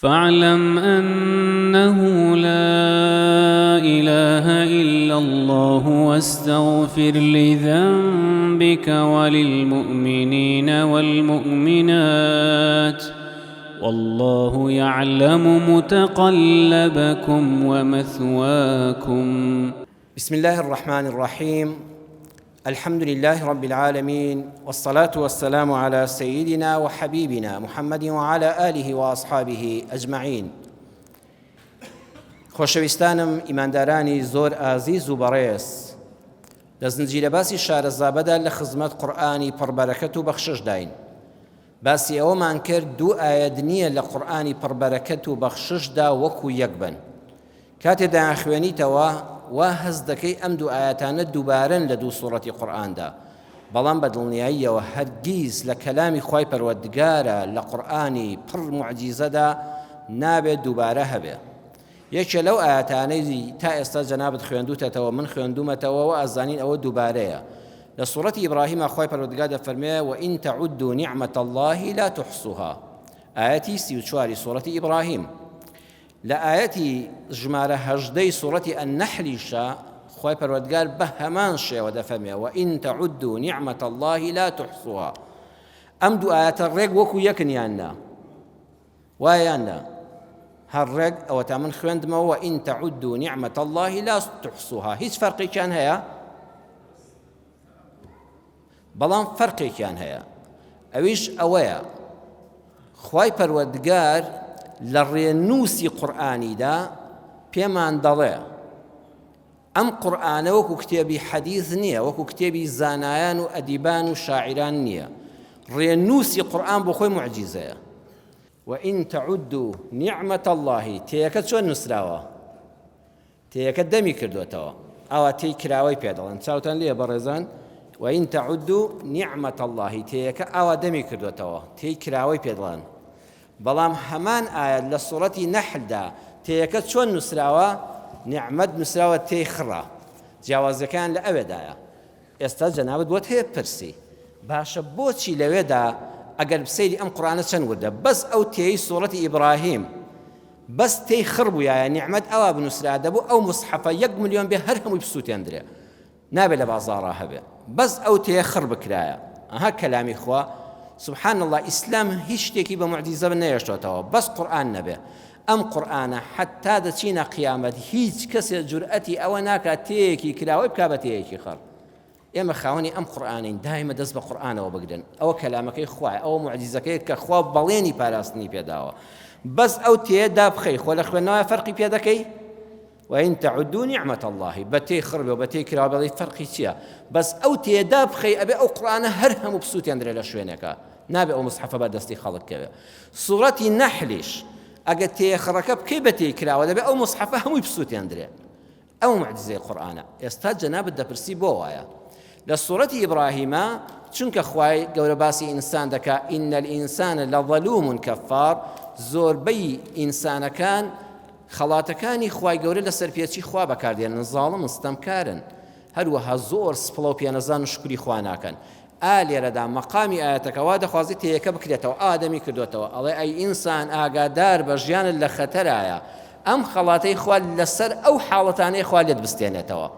فاعلم انه لا اله الا الله واستغفر لذنبك وللمؤمنین والمؤمنات واللە یعلم متقلبکم ومثواکم. بسم الله الرحمن الرحیم الحمد لله رب العالمین والصلاة والسلام على سيدنا وحبيبنا محمد وعلى آله وأصحابه أجمعين خۆشەویستانم ئیماندارانی زۆر ئازیز و بەڕێز لە زنجیرە باسی شارەزابەدا لە خزمەت قورئانی پڕبەرەکەت و بەخششداین باسی ئەوەمان کرد دوو ئایەت نییە لە قورئانی پڕبەرەکەت و بەخششدا وەکو یەک بن کاتێ دەیانخوێنیتەوە وا هەست دەکەی ئەم دوو ئایەتانە دووبارەن لە دوو سوڕەتی قورئاندا، بەڵام بە دڵنیاییەوە هەرگیز لە کەلامی خوای پەروەردگارە لە قورئانی پڕ موعجیزەدا نابێت دووبارە هەبێ. یەکێ لەو ئایەتانەی تا ئێستا جەنابت خوێندووتەتەوە من خوێندوومەتەوە و ئەزانین ئەوە دووبارەیە لە سوڕەتی ئیبراهیمە خوای پەروەردگار دەفەرمێ وإن تعدوا نعمة الله لا تحصوها ئایەتی 34 سوڕەتی ئیبراهیم لە ئایەتی ژمارە هەژدەی سوڕەتی النحلیشا خوای پەروەردگار بە هەمان شێوە دەفەرمێ وان تعدوا نعمة الله لا تحصوها ئەم دوو ئایەتە ڕێک وەکو یەکن یان نا وایە یان نا هەر ڕێک ئەوە تا من خوێندمەوە وان تعدوا نعمة الله لا تحصوها هیچ فەرقێکیان هەیە بەڵام فەرقێکیان هەیە ئەویش ئەوەیە خوای پەروەردگار لە ڕێنووسی قورئانیدا پێمان دەڵێ ئەم قورئانە وەکو کتێبی حەدیث نییە وەکو کتێبی زانایان و ئەدیبان و شاعیران نییە ڕێنووسی قورئان بۆ خۆی معجیزەیە وإن تعدوا نعمة الله تێیەکە چۆن نووسراوە تێیەکە دەمی کردۆتەوە ئاوا تێی کراوەی پێ دەڵێن چاوتان لێیە بەڕێزان وإن تعدوا نعمة الله تێیەکە ئاوا دەمی کردۆتەوە تێی کراوەی پێ دەڵێن بەڵام هەمان ئایەت لە سوڕەتی نەحلدا تێیەکە چۆن نووسراوە نعمەت نووسراوە تێی خڕە جیاوازەکان لە ئەوێدایە ئێستا جەنابت بۆت هەیە پرسی باشە بۆچی لەوێدا ئەگەر سەیری ئەم قورئانە چەند وردە بەس ئەو تێی سوڕەتی ئیبراهیم بەس تێی خڕ بوویایە نیعمەت ئەوا بنووسرا دەبوو ئەو موسحەفە یەک ملیۆن بێ هەر هەمووی بسووتێندرێ نابێ لە بازاڕا هەبێ بەس ئەو تێیە خڕ بکرایە ئەها کەلامی خوا سبحان الله ئیسلام هیچ شتێکی بە معجیزە نەهێشتۆتەوە بەس قورئان نەبێ ئەم قورئانە حتا دەچینە قیامەت هیچ کەسێ جورئەتی ئەوە ناکات تێیەکی کراوەی بکا بە تێیەکی خڕ ئێمە خاوەنی ئەم قورئانەین دایمە دەست بە قورئانەوە بگرن ئەوە کەلامەکەی خوایە ئەوە موعجیزەکەیە کە خوا بەڵێنی پاراستنی پێداوە بەس ئەو تێیە دابخەی خۆ لە خوێندنەوە فەرقی پێ دەکەی وإن تعدوا نعمة الله بە تێی خڕ بێ و بە تێی کراوە بڵێ فەرقی چییە بەس ئەو تێیە دابخەی ئەبێ ئەو قورئانە هەر هەموو بسووتێندرێ لە شوێنێکە نابێ ئەو مصحفە بەر دەستی خەڵک کەوێ سوڕەتی نەحلیش ئەگەر تێیە خڕەکە بکەی بە تێی کراوە دەبێ ئەو مصحفە هەمووی بسووتێندرێ ئەوە موعجیزەی قورئانە. ئێستا جەنابت دەپرسی بۆ وایە؟ لە سوڕەتی ئیبراهیمە چونکە خوای گەورە باسی ئینسان دەکا إن الإنسان لظلوم كفار زۆربەی ئینسانەکان خەڵاتەکانی خوای گەورە لە سەرپێچی خوا بەکاردێنن زاڵمن ستەمکارن هەروەها زۆر سپڵە و پێنەزان و شکری خوا ناکەن ئا لێرەدا مەقامی ئایەتەکە وا دەخوازێت تێیەکە بکرێتەوە ئادەمی کردۆتەوە ئەڵێ ئەی ئینسان ئاگادار بە ژیانت لە خەتەرایە ئەم خەڵاتەی خوا لەسەر ئەو حاڵەتانەی خوا لێت بستێنێتەوە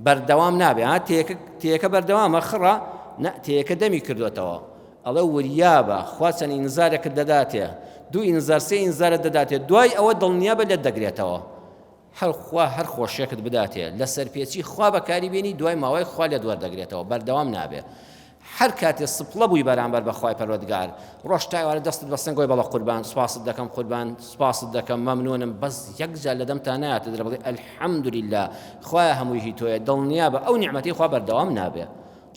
بەردەوام نابێ ها تێیەکە تێیەکە بەردەوامە خڕە نە تێیەکە دەمی کردۆتەوە ئەڵێ وریابە خوا چەند ئینزارێکت دەداتێ دوو ئینزار سێ ئینزارت دەداتێ دوای ئەوە دڵنیابە لێت دەگرێتەوە هەر خوا هەر خۆشیەکت بداتێ لە سەرپێچی خوا بەکاری بێنی دوای ماوەیەک خوا لێت وەردەگرێتەوە بەردەوام نابێ هەر کاتێ سپڵە بووی بەرامبەر بە خوای پەروەردگار ڕۆژ تا ئێوارە دەستت بە سنگۆی بەڵە قوربان سپاست دەکەم قوربان سپاست دەکەم مەمنونم بەس یەک جار لە دەمتا نایاتە دەرە بڵێ الحمدلله خوایە هەمووی هی تۆیە دڵنیابە ئەو نیعمەتەی خوا بەردەوام نابێ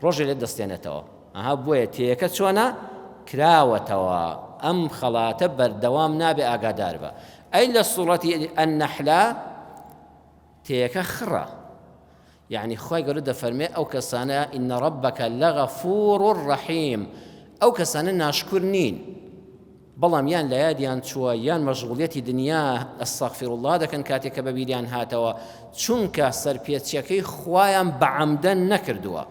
ڕۆژێ لێت دەستێنێتەوە ئەها بۆیە تێیەکە چۆنە کراوەتەوە ئەم خەڵاتە بەردەوام نابێ ئاگادار بە ئەی لە سوڕەتی النحلە تێیەکە خڕە یعنی خوای گەورە دەفەرمێ ئەو کەسانە إن ربك لغفور رحیم ئەو کەسانە ناشکور نین بەڵام یان لە یادیان چووە یان مەشغولیەتی دنیا استغفر الله دەکەن کاتێک کە بەبیریان هاتەوە چونکە سەرپێچیەکەی خوایان بە عەمدەن نەکردووە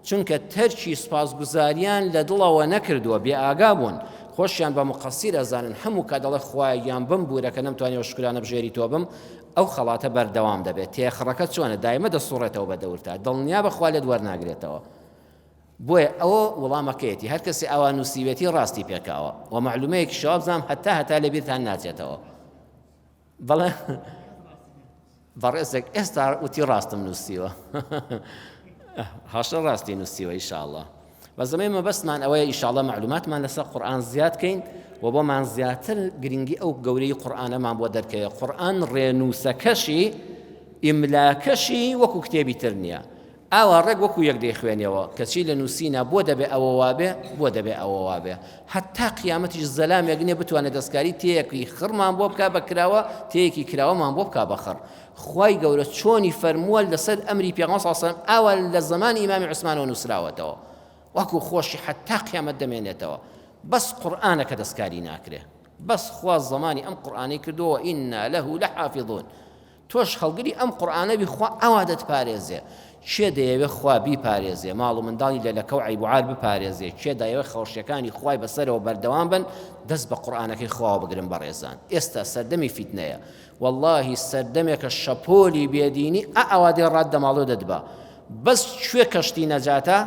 چونکە تەرکی سوپاسگوزاریان لە دڵەوە نەکردووە، بێ ئاگا بوون. خۆشیان بە مقەسیر ئەزانن هەموو کات دەڵێ خوایە گیان بمبوورە کە نەمتوانیوە شوکرانە بژێری تۆ بم ئەو خەڵاتە بەردەوام دەبێت تێخڕەکە چۆنە دایمە دەسوڕێتەوە بە دەورتا دڵنیابە خوا لێت وەرناگرێتەوە بۆیە ئەوە وڵامەکەیەتی هەر کەسێ ئاوا نووسیوێتی ڕاستی پێکاوە و مەعلومەیەکی شەواب زام هەتا هەتا لە بیرتان ناچێتەوە بەڵێ بەڕێزێک ئێستا وتی ڕاستم نووسیوە هاشە ڕاستی نووسیوە ئیشاءاللە بەس ئەمەی مەبەستمان ئەوەیە ئیشاءاللە معلوماتمان لەسەر قورئان زیاد کەین و بۆمان زیاتر گرنگی ئەو گەورەی قورئانەمان بۆ دەرکەوێت قورئان ڕێنووسەکەشی ئیملاکەشی وەکو کتێبی تر نییە ئاوا ڕێک وەکو یەک دەیخوێنیەوە، کەچی لە نووسینا بۆ دەبێ ئەوە وابێ، بۆ دەبێ ئەوە وابێ. هەتا قیامەتیش زەلامێک نیە بتوانێ دەستکاری تێیەکی خڕمان بۆ بکا بە کراوە، تێیەکی کراوەمان بۆ بکا بە خڕ. خوای گەورە چۆنی فەرمووە لەسەر ئەمری پێغەمبەر صلی اللە علیە وسلم ئاوا لە زەمانی ئیمامی عوسمانەوە نووسراوەتەوە. وەکو خۆشی هەتا قیامەت دەمێنێتەوە. بەس قورئانە کە دەستکاری ناکرێ. بەس خوا زەمانی ئەم قورئانەی کردووە وإنا له لحافظون. تۆش هەڵگری ئەم قورئانە بی خوا ئاوا دەتپارێزێ کێ دەیەوێ خوا بیپارێزێ ماڵ و منداڵی لە لەکە و عەیب و عار بپارێزێ کێ دەیەوێ خەوشیەکانی خوای بەسەرەوە بەردەوام بن دەست بە قورئانەکەی خواوە بگرن بەڕێزان ئێستا سەردەمی فیتنەیە واللهی سەردەمێکە شەپۆلی بێدینی ئا ئاوا دێ ڕات دەماڵێ دەتبا بەس کوێ کەشتی نەجاتە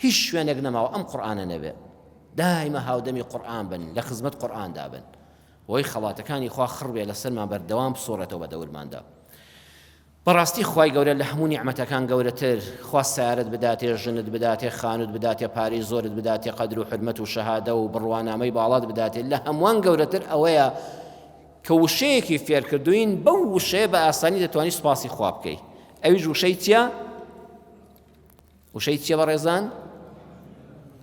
هیچ شوێنێک نەماوە ئەم قورئانە نەبێ دایمە هاودەمی قورئان بن لە خزمەت قورئاندا بن وەی خەڵاتەکانی خوا خڕ بێ لەسەرمان بەردەوام بسوڕێتەوە بە دەورماندا. بەڕاستی خوای گەورە لە هەموو نیعمەتەکان گەورەتر خوا سارت بداتێ ژنت بداتێ خانوت بداتێ پارەی زۆرت بداتێ قەدر و حرمەت و شەهادە و بڕوانامەی باڵات بداتێ لە هەمووان گەورەتر ئەوەیە کە وشەیەکی فێرکردوین بەو وشەیە بە ئاسانی دەتوانی سوپاسی خوا بکەی ئەویش وشەی چییە؟ وشەی چیە بەڕێزان؟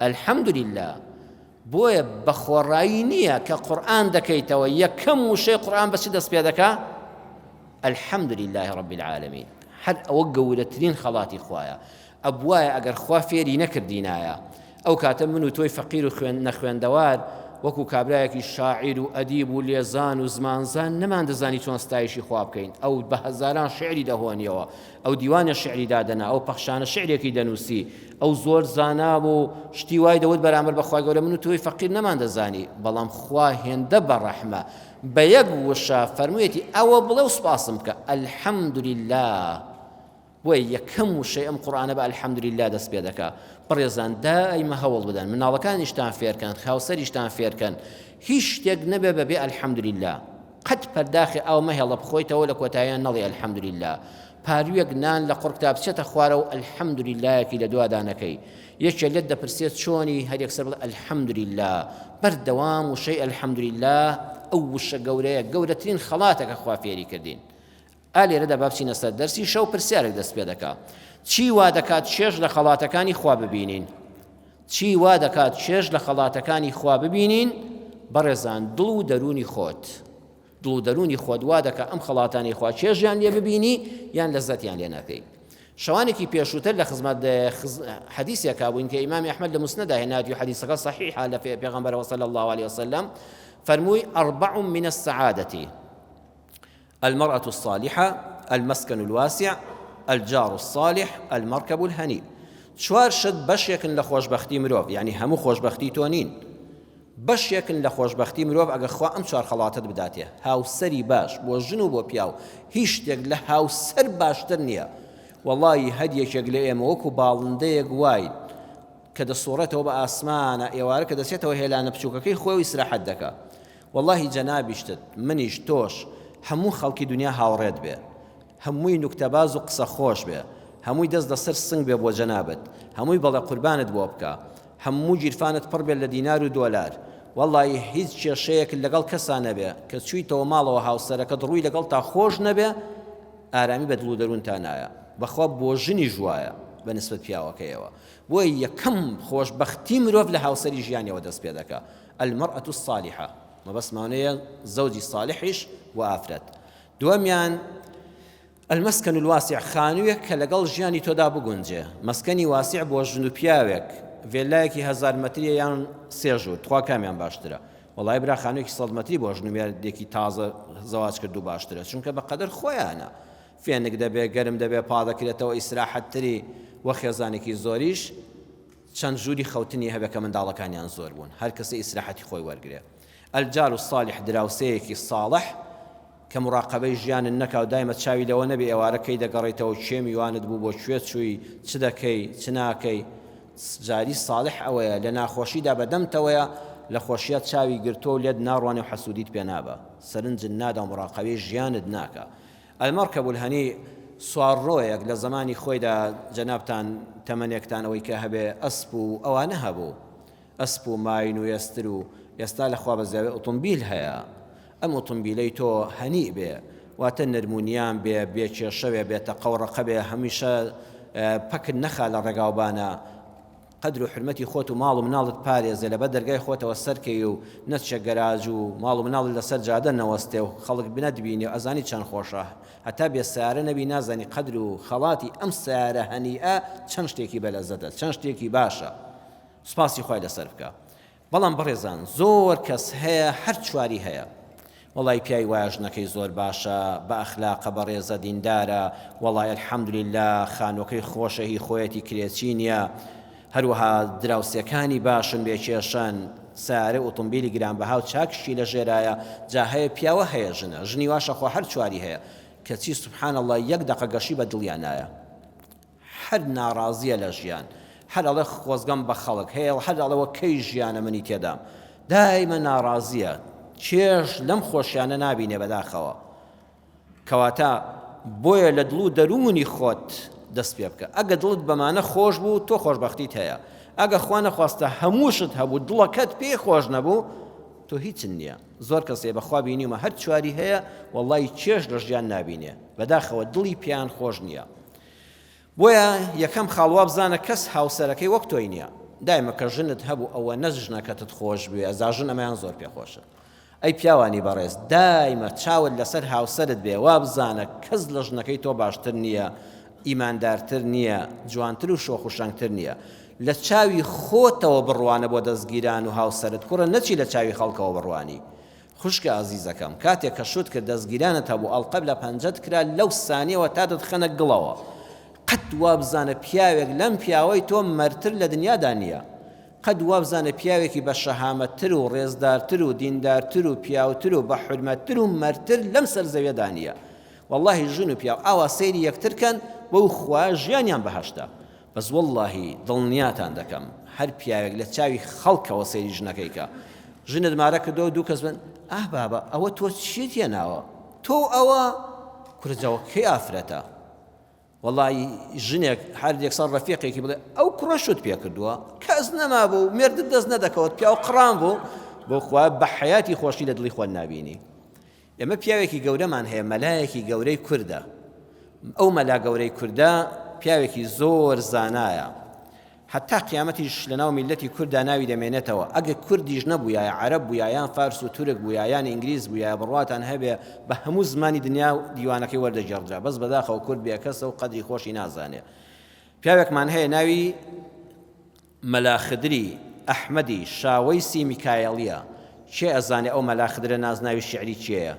الحمدللە بۆیە بە خۆڕایی نییە کە قورئان دەکەیتەوە یەکەم وشەی قورئان بە چ دەست پێ دەکا؟ الحمد لله رب العالمین هەر ئەوە گەورەترین خەڵاتی خوایە ئەبوایە ئەگەر خوا فێری نەکردینایە ئەو کاتە من و تۆی فەقیر و خوێن نەخوێندەوار وەکو کابرایەکی شاعیر و ئەدیب و لێزان و زمانزان نەماندەزانی چۆن ستایشی خوا بکەین ئەو بە هەزاران شعری دەهۆنیەوە ئەو دیوانە شیعری دادەنا، ئەو پەخشانە شیعرێکی دەنووسی، ئەو زۆر زانا بوو، شتی وای دەوت بەرامبەر بە خوای گەورە، من و تۆی فەقیر نەماندەزانی، بەڵام خوا هێندە بە ڕەحمە، بە یەک وشە فەرموویەتی ئەوە بڵێ و سوپاسم بکە، الحمدللە. بۆیە یەکەم وشەی ئەم قورئانە بە الحمدللە دەست پێ دەکا. بەڕێزان دایمە هەوڵ بدەن، منداڵەکانیشتان فێرکەن، هاوسەریشتان فێرکەن، هیچ شتێک نەبێ بەبێ الحمدللە. قەت پەرداخێ ئاو مەهێڵە بخۆیتەوە لە کۆتاییان نەڵێی الحمدللە پارویەک نان لە قوڕگتا بچێتە خوارەوە الحمدللەیەکی لە دوادا نەکەی یەکێ لێت دەپرسێت چۆنی هەر یەکسەر بڵێ الحمدللە بەردەوام وشەی الحمدللە ئەو وشە گەورەیە گەورەترین خەڵاتە کە خوا فێری کردین ئا لێرەدا با بچینە سەر دەرسی شەو پرسیارێک دەست پێ دەکا چی وا دەکات چێژ لە خەڵاتەکانی خوا ببینین چی وا دەکات چێژ لە خەڵاتەکانی خوا ببینین بەڕێزان دڵ و دەروونی خۆت دڵ و دەروونی خۆت وا دەکا ئەم خەڵاتانی خوا چێژیان لێ ببینی یان لەزەتیان لێ نەکەی شەوانێکی پێشووتر لە خزمەت حەدیثێکا بووین کە ئیمامی ئەحمەد لە مسنەدا هێناویەتی و حەدیثەکە صحیحە لە پێغەمبەرەوە صلی الله علیه وسلم فەرمووی أربع من السعادة المرأة الصالحە، المسکن الواسع، الجار الصالح، المرکب الهنیء. چوار شت بەشێکن لە خۆشبەختی مرۆڤ، یانی هەموو خۆشبەختی تۆ نین، بەشێکن لە خۆشبەختی مرۆڤ ئەگەر خوا ئەم چوار خەڵاتەت بداتێ، هاوسەری باش بۆ ژن و بۆ پیاو، هیچ شتێک لە هاوسەر باشتر نییە، وەڵایی هەر یەکێک لە ئێمە وەکو باڵندەیەک واین کە دەسوڕێتەوە بە ئاسمانە، ئێوارە کە دەچێتەوە هێلانە بچووکەکەی خۆی و ئیسراحەت دەکا. وەڵاهی جەنابیشتت منیش تۆش هەموو خەڵکی دونیا هاوڕێت بێ هەمووی نوکتەباز و قسە خۆش بێ هەمووی دەست لەسەر سنگ بێ بۆ جەنابت هەمووی بەڵێ قوربانت بۆ بکا هەموو گیرفانت پڕ بێت لە دینار و دۆلار وەڵاهی هیچ کێشەیەکت لەگەڵ کەسا نەبێ کە چوویتەوە ماڵەوە هاوسەرەکەت ڕووی لەگەڵتا خۆش نەبێ ئارامی بە دڵ و دەروونتا نایە بەخوا بۆ ژنیش وایە بە نسبەت پیاوەکەیەوە بۆیە یەکەم خۆشبەختی مرۆڤ لە هاوسەری ژیانیەوە دەست پێ دەکا المرأة الصالحە مەبەستمانەیە زەوجی صالحیش و ئافرەت دووەمیان المسکن الواسع خانوویەک کە لەگەڵ ژیانی تۆدا بگونجێ مەسکەنی واسع بۆ ژن و پیاوێک ڤێلایەکی هەزار مەتریە یان سێ ژوور تخوا کامیان باشترە وەڵای برا خانوویەکی سەد مەتری بۆ ژن و مێردێکی تازە زەواج کردو باشترە چونکە بە قەدەر خۆیانە فێنک دەبێ گەرم دەبێ پاڵ دەکرێتەوە ئیسراحەتتری وە خێزانێکی زۆریش. چەند ژووری خەوتنی هەبێ کە منداڵەکانیان زۆر بوون هەر کەسە ئیسراحەتی خۆی وەرگرێ. الجار الصالح دراوسێیەکی ساڵح کە مراقەبەی ژیانت نەکا و دایمە چاوی لەوە نەبێ ئێوارە کەی دەگەڕێیتەوە کێ میوانت بوو بۆ کوێ چووی چ دەکەی چ ناکەی جاری ساڵح ئەوەیە لە ناخۆشیدا بە دەمتەوەیە لە خۆشیا چاوی گرتووە و لێت ناڕوانێ و حەسوودیت پێ نابا سەرنجت نادا و مراقەبەی ژیانت ناکا المرکب الهنیء سوارڕۆیەک لە زەمانی خۆیدا جەنابتان تەمەنێکتان ئەوەی کە هەبێ ئەسپ و ئەوانە هەبوو ئەسپ و ماین و ئێستر و ئێستا لە خوا بەزیاوێ ئوتومبیل هەیە ئەم ئوتومبیلەی تۆ هەنیء بێ واتە نەرم و نیان بێ بێ کێشە بێ بێ تەقە و ڕەقە بێ هەمیشە پەکت نەخا لە ڕێگاوبانە قەدر و حورمەتی خۆت و ماڵ و مناڵت پارێزێ لەبەر دەرگای خۆتەوە سەرکەوی و نەچیە گەراج و ماڵ و مناڵت لەسەر جادە نەوەستێ و خەڵک نەتبینێ و ئەزانی چەند خۆشە هەتا بێ سەیارە نەبی نازانی قەدر و خەڵاتی ئەم سەیارە هەنیئە چەند شتێکی بەلەزەتە چەند شتێکی باشە سوپاسی خوای لەسەر بکە بەڵام بەڕێزان زۆر کەس هەیە هەر چواری هەیە وەڵای پیاوی وایە ژنەکەی زۆر باشە بە ئەخلاقە بەڕێزە دیندارە وەڵای الحمدللە خانوەکەی خۆشە هی خۆیەتی کرێچی نیە هەروەها دراوسێکانی باشن بێ کێشەن سەیارەی ئوتومبیلی گرانبەها و چاکشی لە ژێرایە جا هەیە پیاوە هەیە ژنە ژنی واشە خۆ هەر چواری هەیە کەچی سبحان اللە یەک دەقە گەشی بە دڵیا نایە هەر ناڕازیە لە ژیان هەر ئەڵێ خۆزگەم بە خەڵک هەیە هەر ئەڵێ وە کەی ژیانە منی تێدام دایمە ناڕازیە چێژ لەم خۆشیانە نابینێ بەداخەوە کەواتە بۆیە لە دڵ و دەروونی خۆت دەست پێ بکە ئەگە دڵت بەمانە خۆش بوو تۆ خۆشببختیت هەیە ئەگە خوا نەخواستە هەمووشت هەبوو دڵەکەت پێی خۆش نەبوو تۆ هیچن نییە زۆر کەسێ بەخوا بینیومە هەر چواری هەیە وەڵی چێژ لە ژیان نابینێ بەداخەوە دڵی پێیان خۆش نییە بۆیە یەکەم خاڵ وابزانە کەس هاوسەرەکەی وەک تۆی نییە دایمە کە ژنت هەبوو ئەوە نەز ژنەکەتت خۆش بوێ ئەزا ژن ئەمەیان زۆر پێ خۆشە ئەی پیاوانی بەڕێز دایمە چاوت لەسەر هاوسەرت بێ وابزانە کەس لە ژنەکەی تۆ باشتر نییە ئیماندارتر نییە جوانتر و شۆخ و شەنگتر نییە لە چاوی خۆتەوە بڕوانە بۆ دەستگیران و هاوسەرت کوڕە نەچی لە چاوی خەڵکەوە بڕوانی خوشکە ئازیزەکەم کاتێک کە شوت کرد دەستگیرانت هەبوو ئەڵقەت لە پەنجەت کرا لەو سانیەوە تا دەتخەنە گڵەوە قەت وابزانە پیاوێک لەم پیاوەی تۆ مەرتر لە دنیادا نییە قەت وابزانە پیاوێکی بە شەهامەتتر و ڕێزدارتر و دیندارتر و پیاوتر و بە حورمەتتر و مەرتر لەم سەر زەویەدا نییە وەڵاهی ژن و پیاو ئاوا سەیری یەکتر کەن بەو خوا ژیانیان بەهەشتە بەس وەڵاهی دڵنیاتان دەکەم هەر پیاوێک لە چاوی خەڵکەوە سەیری ژنەکەی کە ژنت مارە کردەوە دوو کەس بن ئاه بابە ئەوە تۆ چیت هێناوە تۆ ئەوە کورە جاوە کەی ئافرەتە وەڵی ژنێک هەر یەکسەر ڕەفیقێکی بڵێ ئەو کوڕە شوت پێ کردووە کەس نەمابوو مێردت دەست نەدەکەوت پیاو قڕان بوو بۆ خوا بە حیاتی خۆشی لە دڵی خۆت نابینی ئێمە پیاوێکی گەورەمان هەیە مەلایەکی گەورەی کوردە ئەو مەلا گەورەی کوردە پیاوێکی زۆر زانایە هەتا قیامەتیش لەناو میللەتی کوردا ناوی دەمێنێتەوە ئەگەر کوردیش نەبوویایە عەرەب بوویایە یان فارس و تورک بوویایە یان ئینگلیز بوویایە بڕواتان هەبێ بە هەموو زمانی دنیا دیوانەکەی وەردەگێڕدرا بەس بەداخەوە کورد بێکەسە و قەدری خۆشی نازانێ پیاوێکمان هەیە ناوی مەلا خدری ئەحمەدی شاوەیسی میکایەڵیە کێ ئەزانێ ئەو مەلا خدرە نازناوی شیعری کێیە؟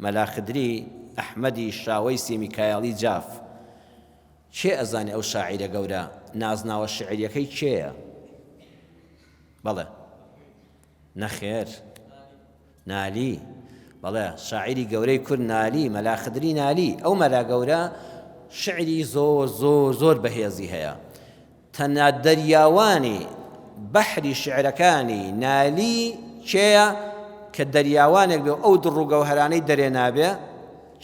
مەلا خدری ئەحمەدی شاوەیسی میکایەڵی جاف کێ ئەزانێ ئەو شاعیرە گەورە نازناوە شیعریەکەی کێیە؟ بەڵێ نەخێر نالی، بەڵێ شاعیری گەورەی کورد نالی، مەلا خدری نالی، ئەو مەلا گەورە شیعری زۆر زۆر زۆر بەهێزی هەیە. تەنها دەریاوانی بەحری شیعرەکانی نالی کێیە کە دەریاوانێک بێ و ئەو دڕ و گەوهەرانەی دەرێ نابێ؟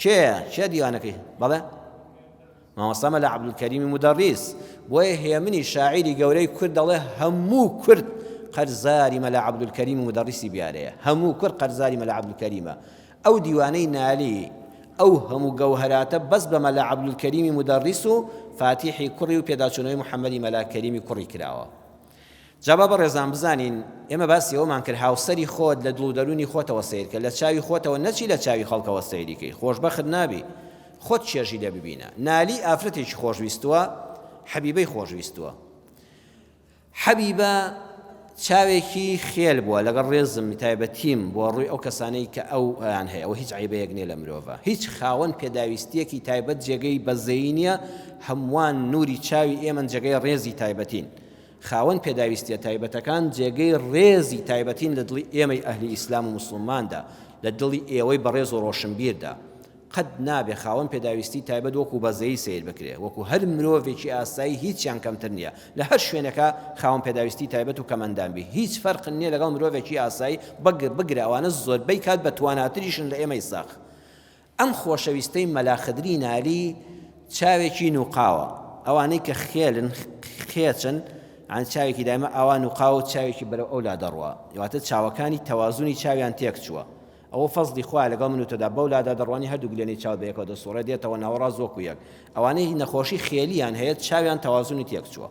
کێیە؟ کێ دیوانەکەی؟ بەڵێ؟ مامۆستا مەلا عەبدولکەریمی مودەڕیس، بۆیە هێمنی شاعیری گەورەی کورد دەڵێ هەموو کورد قەرزاری مەلا عەبدولکەریمی مودەڕیسی بیارەیە، هەموو کورد قەرزاری مەلا عەبدولکەریمە. ئەو دیوانەی نالی، ئەو هەموو گەوهەراتە بەس بە مەلا عەبدولکەریمی مودەڕیس و فاتیحی کوڕی و پێداچوونەوەی محەمەدی مەلا کەریمی کوڕی کراوە. جا با بەڕێزان بزانین ئێمە باسی ئەوەمان کرد هاوسەری خۆت لە دڵ و دەروونی خۆتەوە سەیر کە لە چاوی خۆتەوە نەچی لە چاوی خەڵکەوە سەیری کەی خۆشبەخت نابی خۆت چێژی لێ ببینە نالی ئافرەتێکی خۆشویستووە حەبیبەی خۆشویستووە حەبیبە چاوێکی خێل بووە لەگەڵ ڕێزم تایبەتیم بۆ ڕووی ئەو کەسانەی کە ئەو ئەیان هەیە ئەوە هیچ عیبەیەک نییە لە مرۆڤە هیچ خاوەن پێداویستیەکی تایبەت جێگەی بەزەیی نییە هەمووان نوری چاوی ئێمەن جێگەی ڕێزی تایبەتین. خاوەن پێداویستیە تایبەتەکان جێگەی ڕێزی تایبەتین لە دڵی ئێمەی ئەهلی ئیسلام و موسڵماندا، لە دڵی ئێوەی بەڕێز و ڕۆشنبیردا. قەت نابێ خاوەن پێداویستی تایبەت وەکو بەزەیی سەیر بکرێ، وەکو هەر مرۆڤێکی ئاسایی هیچیان کەمتر نیە، لە هەر شوێنێکا خاوەن پێداویستی تایبەت و کەمئەندام بی هیچ فەرق نیە لەگەڵ مرۆڤێکی ئاسایی، بگرە ئەوانە زۆربەی کات بەتواناتریشن لە ئێمەی ساغ. ئەم خۆشەویستەی مەلا خدری نالی چاوێکی نوقاوە ئەوانەی کە خێلن خێچن یان چاوێکی دایمە ئاوا نوقاوە و چاوێکی بەرەو ئەولا دەڕوا واتە چاوەکانی تەوازنی چاویان تێک چووە ئەوە فەزڵی خوایە لەگەڵ من و تۆدا بەو لادا دەڕوانی هەردوو گلێنەی چاوت بەیەکەوە دەسوڕێ دێتەوە ناوەڕاست وەکو یەک ئەوانەی نەخۆشی خێلیان هەیە چاویان تەوازنی تێک چووە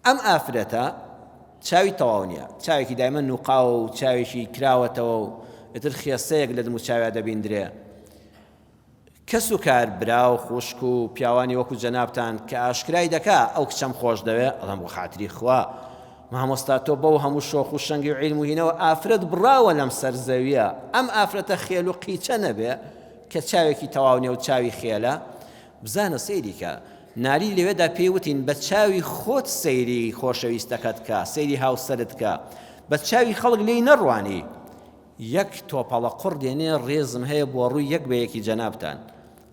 ئەم ئافرەتە چاوی تەواو نیە چاوێکی دایمە نوقاوە و چاوێکی کراوەتەوە و ئیتر خێسەیەک لە دم و چاویا دەبیندرێ. کەس و کار برا و خوشک و پیاوانی وەکو جەنابتان کە ئاشکرای دەکا ئەو کچەم خۆش دەوێ ئەڵێم بۆ خاتری خوا مامۆستا تۆ بەو هەموو شۆخ و شەنگی و عیلم و هینەوە ئافرەت بڕاوە لەم سەر زەویە ئەم ئافرەتە خێل و قیچە نەبێ کە چاوێکی تەواو نیە و چاوی خێلە بزانە سەیری کە نالی لەوێدا پێی وتین بە چاوی خۆت سەیری خۆشەویستەکەت کە سەیری هاوسەرت کە بە چاوی خەڵک لێی نەڕوانی یەک تۆپەڵە قوڕ دێنێ ڕێزم هەیە بۆ ڕووی یەک بە یەکی جەنابتان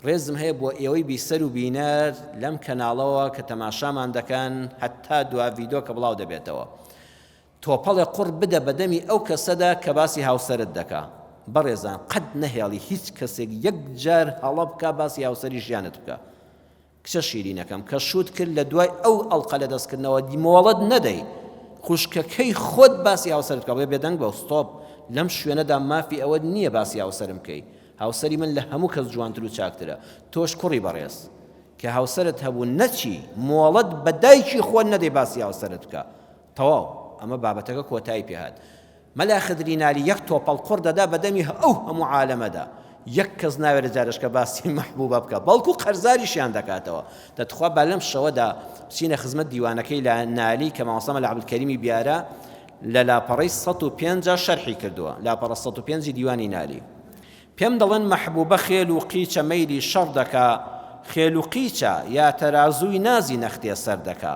ڕێزم هەیە بۆ ئێوەی بیسەر و بینەر لەم کەناڵەوە کە تەماشامان دەکەن هەتا دوا ڤیدۆ کە بڵاو دەبێتەوە تۆپەڵێ قوڕ بدە بە دەمی ئەو کەسەدا کە باسی هاوسەرت دەکا. بەڕێزان قەت نەهێڵی هیچ کەسێک یەک جار هەڵە بکا باسی هاوسەری ژیانت بکا. کچە شیرینەکەم کە شووت کرد لە دوای ئەو ئەڵقە لە دەست کردنەوە مۆڵەت نەدەی خوشکەکەی خۆت باسی هاوسەرت بکا بڵێ بێدەنگ بە ستۆپ لەم شوێنەدا مافی ئەوەت نییە باسی هاوسەرم بکەی هاوسەری من لە هەموو کەس جوانتر و چاکترە تۆش کوڕی بەڕێز کە هاوسەرت هەبوو نەچی مۆڵەت بە دایکی خۆت نەدەی باسی هاوسەرت بکا تەواو ئەمە بابەتەکە کۆتایی پێهات مەلا خدری نالی یەک تۆپەڵ قوڕ دەدا بە دەمی ئەو هەموو عالەمەدا یەک کەس ناوێرە جارشکە باسی مەحبوبە بکە بەڵکو قەرزاریشیان دەکاتەوە دەتخوا با لەم شەوەدا بچینە خزمەت دیوانەکەی لە نالی کە مامۆستا مەلا عەبدولکەریمی بیارە لە لاپەڕەی 105 شەرحی کردووە لاپەڕە 105 دیوانی نالی پێم دەڵێن مەحبوبە خێل و قیچە مەیلی شەڕ دەکا خێل و قیچە یا تەرازووی نازی نەختێ سەر دەکا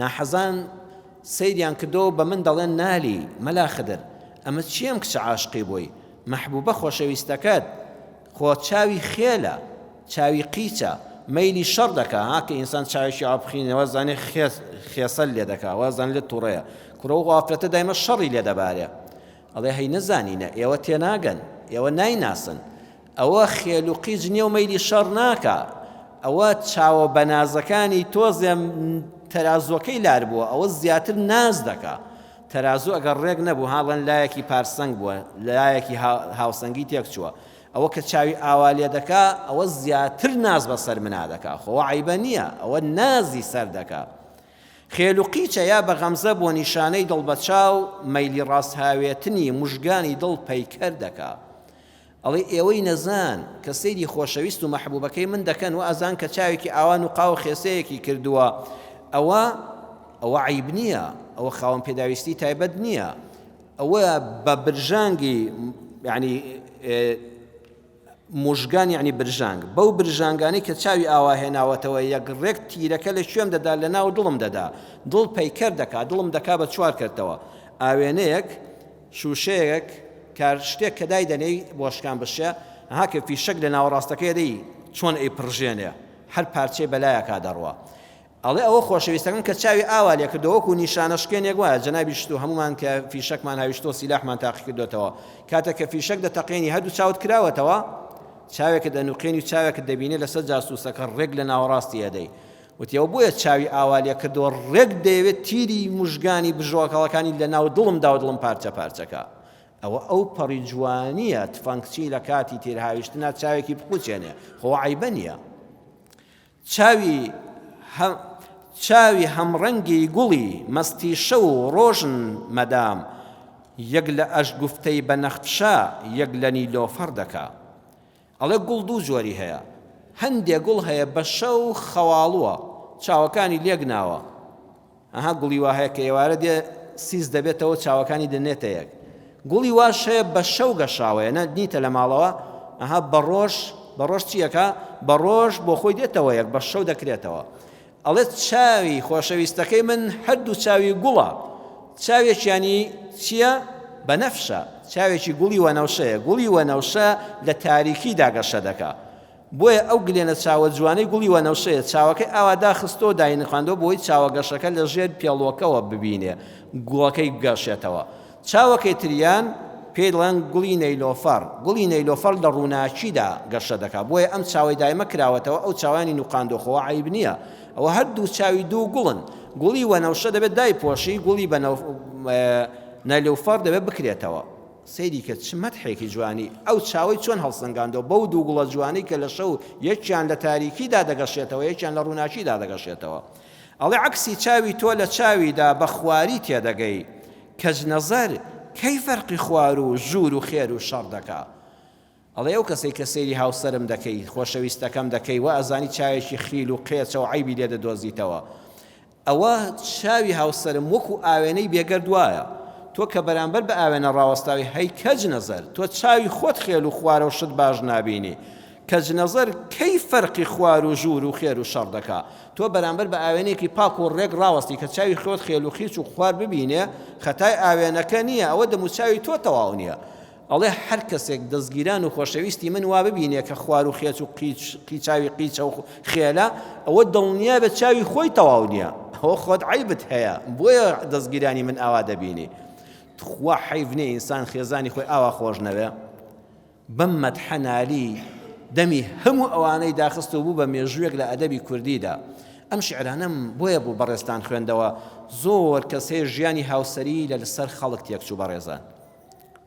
ناحەزان سەیریان کردەوە بە من دەڵێن نالی، مەلا خدر، ئەمە چیە ئەم کچە عاشقی بووی؟ مەحبوبە خۆشەویستەکەت، خۆ چاوی خێلە، چاوی قیچە، مەیلی شەڕ دەکا، ها کە ئینسان چاوێکی ئاو بخینێ وازانێ خێسەل لێ دەکا، وازانێ لێت توڕەیە، کوڕە ئەو ئافرەتە دایمە شەڕی لێ دەبارێ. ئەڵێ هەی نەزانینە، ئێوە تێناگەن، ئێوە نایناسن. ئەوە خێل و قیچ نیە و مەیلی شەڕ ناکا، ئەوە چاوە بەنازەکانی تۆزێ تەرازوەکەی لار بووە، ئەوە زیاتر ناز دەکا. تەرازوو ئەگەر ڕێک نەبوو، ها ڵێن لایەکی پارسەنگ بووە، لایەکی هاوسەنگی تێک چووە. ئەوە کە چاوی ئاوا لێ دەکا، ئەوە زیاتر ناز بەسەر منا دەکا. خۆ ئەوە عەیبە نیە، ئەوە نازی سەر دەکا. خێل و قیچە یا بە غەمزە بۆ نیشانەی دڵ بە چاو، مەیلی ڕاست هاوێتنی موژگانی دڵ پەیکەر دەکا. ئەڵێ ئێوەی نەزان کە سەیری خۆشەویست و مەحبوبەکەی من دەکەن و ئەزان کە چاوێکی ئاوا نوقاو و خێسەیەکی کردووە ئەوە ئەوە عەیب نییە ئەوە خاوەن پێداویستی تایبەت نییە ئەوە بە برژانگی یعنی موژگان یعنی برژانگ بەو برژانگانەی کە چاوی ئاوا هێناوەتەوە یەک ڕێک تیرەکە لە کوێم دەدا لە ناو دڵم دەدا دڵ پەیکەر دەکا دڵم دەکا بە چوار کەرتەوە ئاوێنەیەک شووشەیەک کار شتێک کە دایدەنێی بۆ شکان بشێ ها کە فیشەک لە ناوەڕاستەکەی دەی چۆن ئەی پڕژێنێ هەر پارچەی بەلایەکا دەڕوا ئەڵێ ئەوە خۆشەویستەکەم کە چاوی ئاوا لێ کردەوە وەکو نیشانە شکێنێک وایە جەنابی شت و هەمومان کە فیشەکمان هاویشتۆ سیلاحمان تاقی کردوێتەوە کاتێک کە فیشەک دەتەقێنی هەردوو چاوت کراوەتەوە چاوێکت دەنوقێنی و چاوێکت دەبینێ لەسەر جاسوسەکە ڕێک لە ناوەڕاستی ئەدەی وتی ئەوە بۆیە چاوی ئاوا لێ کردووە ڕێک دەیەوێت تیری موژگانی بژۆکەڵەکانی لە ناو دڵم دا و دڵم پارچە پارچەکا. ئەوە ئەو پەڕی جوانییە تفەنگچی لە کاتی تیرهاویشتنا چاوێکی بقوچێنێ خۆ عەیبە نییە. چاوی هە چاوی هەمڕەنگی گوڵی مەستی شەو و ڕۆژن مەدام یەک لە ئەشگوفتەی بەنەخفشە یەک لە نیلۆفەڕ دەکا. ئەڵێ گوڵ دوو جۆری هەیە هەندێ گوڵ هەیە بە شەو خەواڵوە چاوەکانی لێک ناوە ئەها گوڵی وا هەیە کە ئێوارە دێ سیس دەبێتەوە چاوەکانی دەنێتە یەک گوڵی واش هەیە بە شەو گەشاوەیە نە نیتە لە ماڵەوە ئەها بە ڕۆژ بە ڕۆژ چیەکە بە ڕۆژ بۆ خۆی دێتەوە یەک بە شەو دەکرێتەوە. ئەڵێ چاوی خۆشەویستەکەی من هەردوو چاوی گوڵە، چاوێکیانی چییە؟ بەنەفشە، چاوێکی گوڵی وەنەوشەیە، گوڵی وەنەوشە لە تاریکیدا گەشە دەکا. بۆیە ئەو گلێنە چاوە جوانەی گوڵی وەنەوشەیە، چاوەکەی ئاوا داخستووە و داینخواندووە بۆی چاوە گەشەکە لە ژێر پێڵووەکەوە ببینێ، گوڵەکەی بگەشێتەوە. چاوەکەی تریان پێی دەڵێن گوڵی نەیلۆفەڕ، گوڵی نەیلۆفەڕ لە ڕووناکیدا گەشە دەکا، بۆیە ئەم چاوەی دایمە کراوەتەوە، ئەو چاوانی نوقاندووە، خۆ عەیب نییە، ئەوە هەردوو چاوی دوو گوڵن، گوڵی وەنەوشە دەبێت دایپۆشی، گوڵی نەیلۆفەڕ دەبێت بکرێتەوە. سەیری کە چ مەدحێکی جوانی، ئەو چاوەی چۆن هەڵسەنگاندووە بەو دوو گوڵە جوانەی کە لە شەو یەکیان لە تاریکیدا دەگەشێتەوە، یەکیان لە ڕووناکیدا دەگەشێتەوە. ئەڵێ عەکسی چاوی تۆ لە چاویدا بە خواری تێدەگەی، کەج نەزەر کەی فەرقی خوار و ژوور و خێر و شەڕ دەکا؟ ئەڵێ ئەو کەسەی کە سەیری هاوسەرم دەکەی، خۆشەویستەکەم دەکەی، وا ئەزانی چاوێکی خیل و قێچە و عەیبی لێ دەدۆزیتەوە. ئەوە چاوی هاوسەرم وەکو ئاوێنەی بێگەرد وایە. تۆ کە بەرامبەر بە ئاوێنە ڕاوەستاوی هەی کەج نەزەر، تۆ چاوی خۆت خێل و خوارە و شت باش نابینی. کەج نەزەر کەی فەرقی خوار و ژوور و خێر و شەڕ دەکا؟ تۆ بەرامبەر بە ئاوێنەیەکی پاک و ڕێک ڕاوەستی کە چاوی خۆت خێل و خیچ و خوار ببینێ، خەتای ئاوێنەکە نییە، ئەوە دەموچاوی تۆ تەواو نییە. ئەڵێ هەر کەسێک دەزگیران و خۆشەویستی من وا ببینێ کە خوار و خێچ و قیچ قیچاوی قیچە و خێلە، ئەوە دڵنیا بێ چاوی خۆی تەواو نییە، ئەوە خۆت عەیبت هەیە، بۆیە دەزگیرانی من ئاوا دەبینی. تخوا حەیف نییە ئینسان خێزانی خۆی ئاوا خۆش نەوێ؟ بەم مەدحە نالی دەمی هەموو ئەوانەی داخست و بوو بە مێژوویەک لە ئەدەبی کوردیدا. ئەم شیعرانەم بۆیە بۆ بەڕێزتان خوێندەوە، زۆر کەس هەیە ژیانی هاوسەریی لە سەر خەڵک تێکچوو بەڕێزان.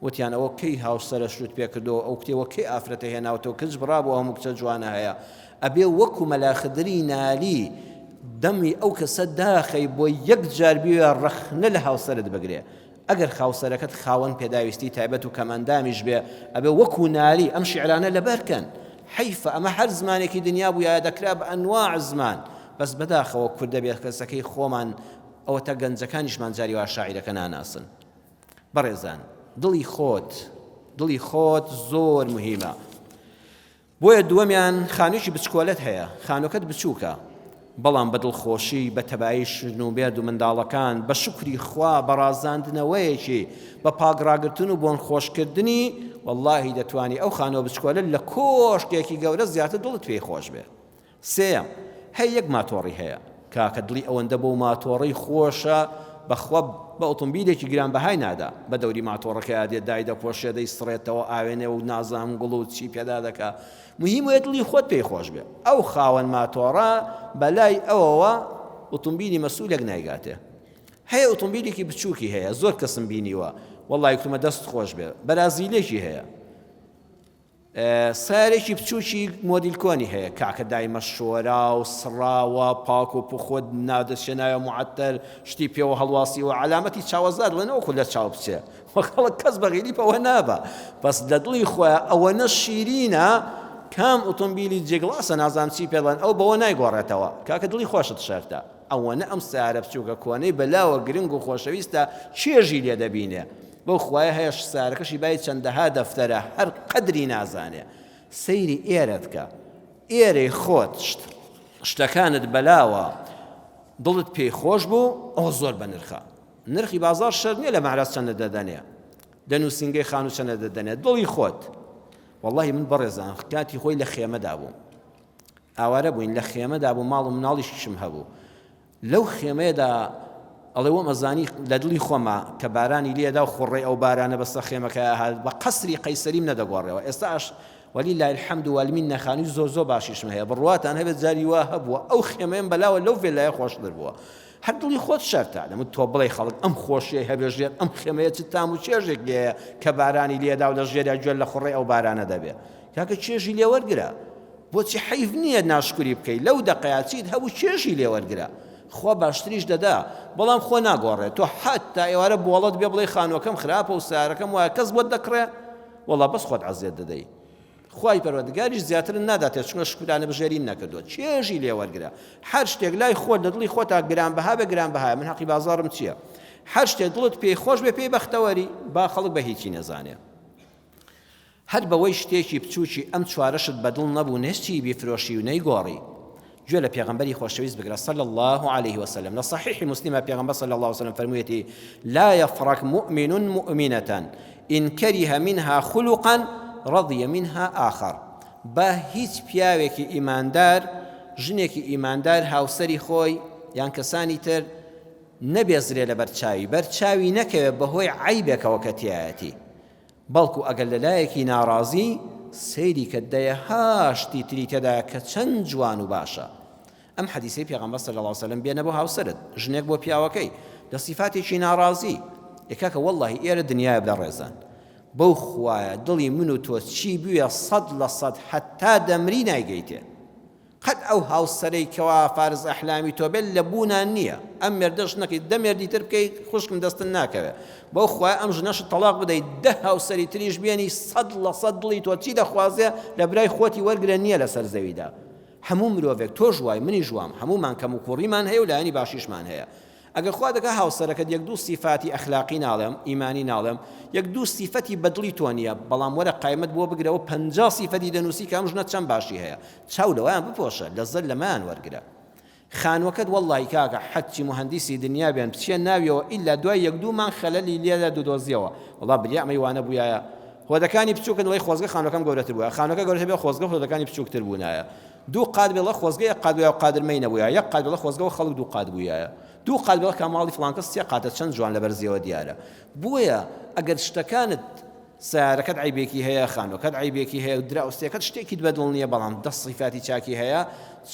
وتیان ئەوە کەی هاوسەرە شووت پێکردەوە، ئەو کتێوە کەی ئافرەتە هێناوتەوە، کچ بڕا بۆ هەموو کچە جوانە هەیە. ئەبێ وەکو مەلا خدری نالی دەمی ئەو کەسە داخەی بۆ یەک جار بیوێ ڕەخنە لە هاوسەرت بگرێ. ئەگەر خاوسەرەکەت خاوەن پێداویستی تایبەت و کەمئەندامیش بێ ئەبێ وەکو نالی ئەم شیعرانە لەبەر کەن حەیفە ئەمە هەر زمانێکی دنیا بوویایە دەکرا بە ئەنواع زمان بەس بەداخەوە کوردە بێکەسەکەی خۆمان ئەوەتا گەنجەکانیشمان جاری وا شاعیرەکە ناناسن بەڕێزان دڵی خۆت دڵی خۆت زۆر مهمە بۆیە دووەمیان خانوویەکی بچکۆلەت هەیە، خانووەکەت بچووکە، بەڵام بە دڵخۆشی، بە تەبایی ژن و مێرد و منداڵەکان، بە شوکری خوا، بە ڕازاندنەوەیەکی، بە پاک ڕاگرتن و بۆن خۆشکردنی، وەڵڵاهی دەتوانی ئەو خانووە بچکۆلە لە کۆشکێکی گەورە زیاتر دڵت پێی خۆش بێ. سێیەم، هەی یەک ماتۆڕی هەیە، کاکە دڵی ئەوەندە بەو ماتۆڕەی خۆشە بەخوا بە ئۆتۆمبیلێکی گرانبەهای نادا، بە دەوری ماتۆڕەکەیا دێت دایدەپۆشێ دەیسڕێتەوە ئاوێنێ و نازانم گوڵ و چی پێدا دەکا، مهیم وەیە دڵی خۆت پێی خۆش بێ، ئەو خاوەن ماتۆڕە بەلای ئەوەوە ئۆتۆمبیلی مەسئولێک نایگاتێ. هەیە ئۆتۆمبیلێکی بچووکی هەیە زۆر کەسم بینیوە وەڵای کوتمە دەست خۆش بێ بەرازیلێکی هەیە سەیارەیەکی بچوکی مۆدیل کۆنی هەیە کاکە دایمە شۆرا و سڕاوە پاک و پوخت نادەچێ ناوێ معەتەر شتی پێوە هەڵواسیوە عەلامەتی چاوەزار دڵێ نەوەکو لە چاو بچێ وە خەڵک کەس بەغیری پەوە نابا بەس لە دڵی خۆیان ئەوەنە شیرینە کام ئۆتۆمبیلی جێگڵاسە نازانم چی پێڵێن ئەو بەوە نایگۆڕێتەوە کاکە دڵی خۆشت شەرتە ئەوەنە ئەم سەیارە بچووکە کۆنەی بەلاوە گرنگ و خۆشەویستە چێژی لێ دەبینێ بەو خوایە هەیە سارەکەشی بای چەندەها دەفتەرە هەر قەدری نازانێ سەیری ئێرەت کە ئێرەی خۆت شت شتەکانت بەلاوە دڵت پێی خۆش بوو ئەوە زۆر بە نرخە نرخی بازار شەر نییە لە مەعرەز چەندە دەدەنێ دە نووسینگەی خانوو چەندە دەدەنێ دڵی خۆت واللهی من بەڕێزان کاتی خۆی لە خێمەدا بووم ئاوارە بووین لە خێمەدا بوو ماڵ و مناڵیشیشم هەبوو لەو خێمەیەدا ئەڵێ وەم ئەزانی لە دڵی خۆما کە بارانی لێدا و خوڕەی ئەو بارانە بەسەر خێمەکەیا هات بە قەسری قەیسەریم نەدەگۆڕێەوە ئێستاش ولله الحمد والمنە خانووی زۆر زۆر باشیشم هەیە بڕواتان هەبێت جاری وا هەبووە ئەو خێمەیەم بەلاوە لەو ڤێلایە خۆشتر بووە هەر دڵی خۆت شەرتە دەمت تۆ بڵێ خەڵک ئەم خۆشیەی هەبێ ژێر ئەم خێمەیە چ تام و چێژێک لێیە کە بارانی لێدا و لە ژێریا گوێ لە خوڕەی ئەو بارانە دەبێ کاکە چێژی لێ وەرگرە بۆچی حەیف نییە ناشکری بکەی لەو دەقەیا چیت هەبوو چێژی لێ وەرگرە خوا باشتریش دەدا بەڵام خۆ ناگۆڕێ تۆ حەتا ئێوارە بۆڵەت بێ بڵێ خانوەکەم خراپە و سارەکەم وایە کەس بۆت دەکڕێ وەڵا بەس خۆت عەزێت دەدەی خوای پەروەردگاریش زیاتر ناداتێ چونکە شکرانە بژێری نەکردووە چێژی لێ وەرگرە هەر شتێک لای خۆت لە دڵی خۆتا گرانبەها بێ گرانبەهایە من حەقی بازاڕم چییە هەر شتێک دڵت پێی خۆش بێ پێی بەختەوەری با خەڵک بە هیچی نەزانێ هەر بەوەی شتێکی بچووکی ئەم چوارەشت بەدڵ نەبوو نەچی بیفرۆشی و نەیگۆڕی. گوێ لە پێغەمبەری خۆشەویست بگرە صلی اللە علیه وسلم لە صحیح مسلمە پێغەمبەر صلی اللە علیه وسلم فەرموویەتی لا یفرک مؤمن مؤمنة إن كره منها خلقا رضي منها آخر با هیچ پیاوێکی ئیماندار ژنێکی ئیماندار هاوسەری خۆی یان کەسانی تر نەبێزرێ لەبەر چاوی بەر چاوی نەکەوێت بەهۆی عەیبێکەوە کە تیایەتی بەڵکو ئەگەر لە لایەکی ناڕازی سەیری کە دەیەها شتی تری تێدایە کە چەند جوان و باشە. ئەم حەدیسەی پێغەمبەر صلی اللە علیە وسلم بێنە بۆ هاوسەرت، ژنێک بۆ پیاوەکەی لە سیفاتێکی ناڕازی، ئێ کاکە وەڵڵاهی ئێرە دنیایە بەڕێزان بەو خوایە دڵی من و تۆ چی بوێ 100% هەتا دەمری نایگەیتێ. قەت ئەو هاوسەرەی کەوا فارس ئەحلامی تۆ بێت لە بوونا نییە ئەم مێردەش نەکەی دە مێردی تر بکەی خوشکم دەستن ناکەوێ بەو خوایە ئەم ژنەشت تەڵاق بدەی دە هاوسەری تریش بێنی 100% دڵی تۆ چی دەخوازێ لە برای خۆتی وەرگرە نییە لەسەر زەویدا هەموو مرۆڤێک تۆش وای منیش وام هەموومان کەم و کوڕیمان هەیە و لایەنی باشیشمان هەیە ئەگەر خوا دەکا هاوسەرەکەت یەک دوو سیفاتی ئەخلاقی ناڵێم ئیمانی ناڵێم یەک دوو سیفەتی بەدڵی تۆ نییە بەڵام وەرە قایمەت بۆ بگرەوە 50 سیفەتی دەنووسی کە ئەم ژنە چەند باشی هەیە چاو لەوەیان بپۆشە لەزەت لەمەیان وەرگرە خانوەکەت وەڵڵاهی کاکە حەچی موهەندیسی دنیا بێن بچیە ناویەوە ئیلا دوای یەک دوو مانگ خەلەلی لێ دەدۆزیەوە وەڵا بریا ئەمەی وانە بوویایە هۆدەکانی بچووکن دەڵێی خۆزگە خانوەکەم گەورەتر بووایە خانوەکە گەورەتر بێ خۆزگە هۆدەکانی بچووکتر بوونایە دوو قات بێڵە خۆزگە یەک قات بووایە و قادرمەی نەبووایە یەک قات بێڵە خۆزگەوە خەڵک دوو قات بوویایە دوو قات بێڵە کە ماڵی فڵان کەس سێ قاتە چەند جوان لە بەرزیەوە دیارە بۆیە ئەگەر شتەکانت سەیارەکەت عەیبێکی هەیە خانوەکەت عەیبێکی هەیە و دراوسێکەت شتێکیت بەدڵ نییە بەڵام دە سیفاتی چاکی هەیە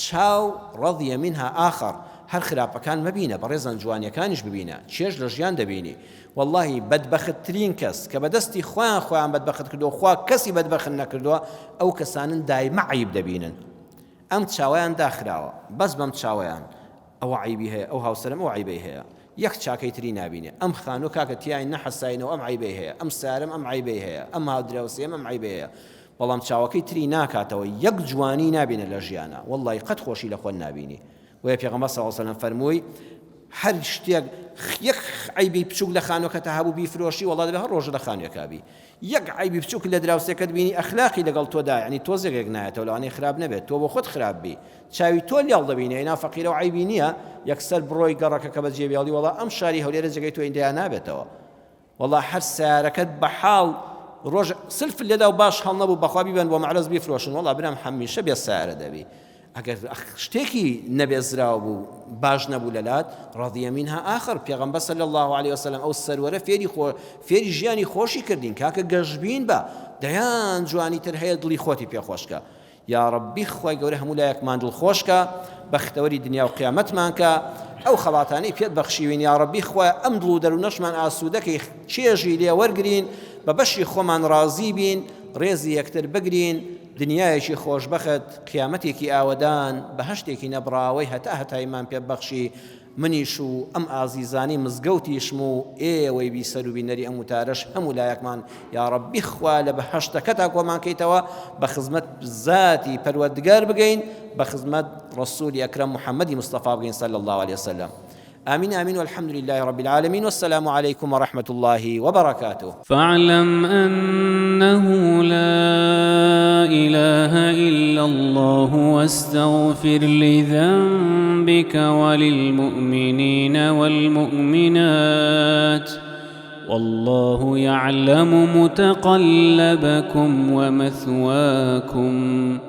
چاو ڕەضیە منها آخر هەر خراپەکان مەبینە بەڕێزان جوانیەکانیش ببینە چێژ لە ژیان دەبینی وەڵاهی بەدبەختترین کەس کە بەدەستی خۆیان خۆیان بەدبەخت کردووە خوا کەسی بەدبەخت نەکردووە ئەو کەسانن دایمە عەیب دەبینن ئەم چاوەیان داخراوە بەس بەم چاوەیان ئەوە عەیبی هەیە ئەو هاوسەرم ئەو عەیبەی هەیە یەک چاکەی تری نابینێ ئەم خانوو کاکە تیای نەحەساینەوە ئەم عەیبەی هەیە ئەم سارم ئەم عەیبەی هەیە ئەم هاودراوسێم ئەم عەیبەی هەیە بەڵام چاوەکەی تری ناکاتەوە یەک جوانی نابینە لە ژیانە وەڵی قەت خۆشی لە خۆن نابینی بۆیە پێغەمبەر صلی اللە علیە وسلم فەرمووی هەر شتێک یەک عەیبی بچووک لە خانوەکەتا هەبوو بیفرۆشی وەڵا دەبێ هەر ڕۆژە لە خانوێکا بی یەک عەیبی بچووک لە دراوسێکەت بینی ئەخلاقی لەگەڵ تۆدا یعنی تۆزێک یەک نایەتەوە لەوانەیە خراپ نەبێت تۆ بۆ خۆت خراپ بی چاوی تۆ لێڵ دەبینی ئەینا فەقیرە و عەیبی نییە یەکسەر بڕۆی گەڕەکەکە بەجێ بێڵی وەڵا ئەم شاری هەولێرە جێگەی تۆ ئیندەیا نابێتەوە وەڵا هەر سەیارەکەت بەحاڵ ڕۆژ سلف لێدا و باش هەڵنەبوو بەخوا بیبەن بۆ مەعرەز بیفرۆشن وەڵا برام هەمیشە بێ سەیارە دەبی ئەگەر شتێکی نەبێزراو بوو باش نەبوو لەلات ڕضیە منها آخر پێغەمبەر صلی الله علیه وسلم ئەو سەروەرە فێری خۆ فێری ژیانی خۆشی کردین کاکە گەشبین بە دەیان جوانی تر هەیە دڵی خۆتی پێخۆشکە یاڕەبی خوای گەورە هەموو لایەکمان دڵخۆش کە بەختەوەری دنیا و قیامەتمان کە ئەو خەڵاتانەی پێت بەخشیوین یاڕەبی خوای ئەم دڵ و دەروونەشمان ئاسوودەکەی چێژی لێ وەرگرین بە بەشی خۆمان ڕازی بین ڕێزی یەکتر بگرین دنیایەکی خۆشبەخت قیامەتێکی ئاوەدان بەهەشتێکی نەبڕاوەی هەتا هەتایمان پێ بەخشی منیش و ئەم ئازیزانەی مزگەوتیشم و ئێوەی بیسەر و بینەری ئەم وتارەش هەموو لایەکمان یاڕەبی خوا لە بەهەشتەکەتا کۆمان کەیتەوە بە خزمەت زاتی پەروەردگار بگەین بە خزمەت ڕسولی ئەکرەم محەممەدی مستەفا بگەین صلی الله علیه وسلم آمين آمين والحمد لله رب العالمين والسلام عليكم ورحمة الله وبركاته. فاعلم أنه لا إله إلا الله واستغفر لذنبك وللمؤمنين والمؤمنات والله يعلم متقلبكم ومثواكم.